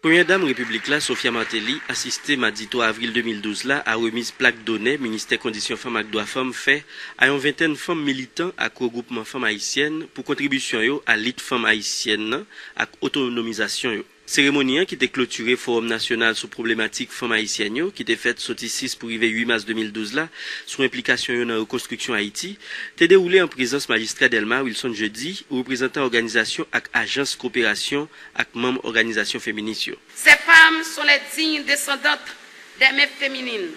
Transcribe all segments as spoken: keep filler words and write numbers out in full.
Premyè Dam Repiblik la, Sophia Martelly, asiste madi twa avril de mil douz la a remiz plak donè Ministè Kondisyon Fanm ak Dwa Fanm fè a yon ventèn fanm militan ak regwoupman fanm ayisyèn pou kontribisyon yo a lit fanm ayisyèn nan ak otonomizasyon yo. Seremoni an, ki te klotire Fowòm Nasyonal sou Pwoblematik Fanm Ayisyèn yo, ki te fèt soti sis pou rive uit mas de mil douz la, sou enplikasyon yo nan rekonstriksyon Ayiti, te dewoule an prezans Majistra Dèlma Wilson Jeudy, reprezantan òganizasyon ak ajans koperasyon ak manm òganizasyon feminis yo. Ces femmes sont les dignes descendantes des mères féminines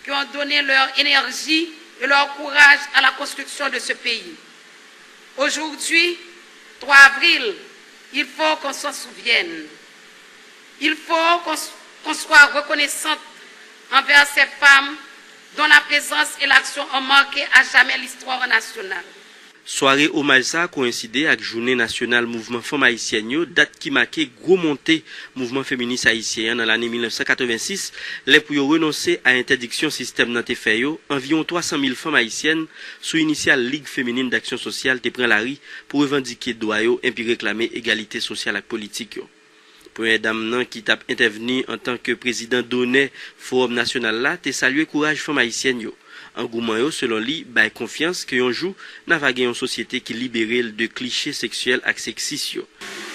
qui ont donné leur énergie et leur courage à la construction de ce pays. Aujourd'hui, trois avril, il faut qu'on s'en souvienne. Il faut qu'on qu'on soit reconnaissante envers ces femmes dont la présence et l'action ont marqué à jamais l'histoire nationale. Sware omaj sa a koyenside ak Jounen Nasyonal Mouvman Fanm Ayisyèn yo, dat ki make gwo monte mouvman feminis ayisyen an nan lane mil nèf san katrevensis, lè pou yo renonse a entèdiksyon sistèm nan te fè yo, anviwon twa san mil fanm ayisyèn, sou inisyal Ligue Féminine d'Action Sociale, te pran lari pou revandike dwa yo enpi reklame egalite sosyal ak politik yo. Premyè Dam nan, ki t ap entèvni antanke prezidan donè Fowòm Nasyonal la, te salye kouraj fanm ayisyèn yo. Angouman yo, selon li, bay konfyans ke yon jou n a va gen yon sosyete ki libere l de klise seksyèl ak seksis yo.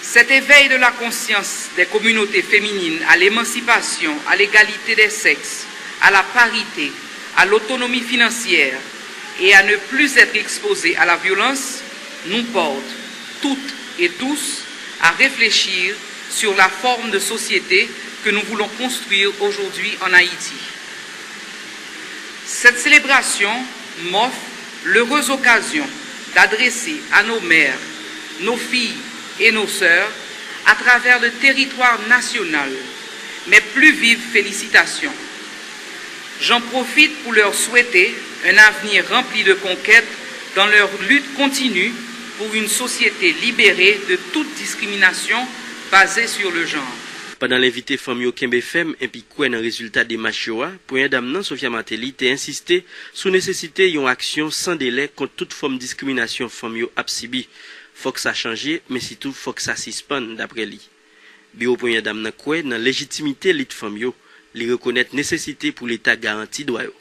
Cet éveil de la conscience des communautés féminines à l'émancipation, à l'égalité des sexes, à la parité, à l'autonomie financière et à ne plus être exposées à la violence nous porte, toutes et tous, à réfléchir sur la forme de société que nous voulons construire aujourd'hui en Haïti. Cette célébration m'offre l'heureuse occasion d'adresser à nos mères, nos filles et nos sœurs, à travers le territoire national, mes plus vives félicitations. J'en profite pour leur souhaiter un avenir rempli de conquêtes dans leur lutte continue pour une société libérée de toute discrimination basée sur le genre. Pandan l envite fanm yo kenbe fèm enpi kwè nan rezilta demach yo a, Premyè Dam nan, Sophia Martelly, te ensiste sou nesesite yon aksyon san delè kont tout fòm diskriminasyon fanm yo ap sibi. Fòk sa chanje, men sitou fòk sa sispann, dapre li. Biwo Premyè Dam nan kwè nan lejitimite lit fanm yo. Li rekonèt nesesite pou Leta garanti dwa yo.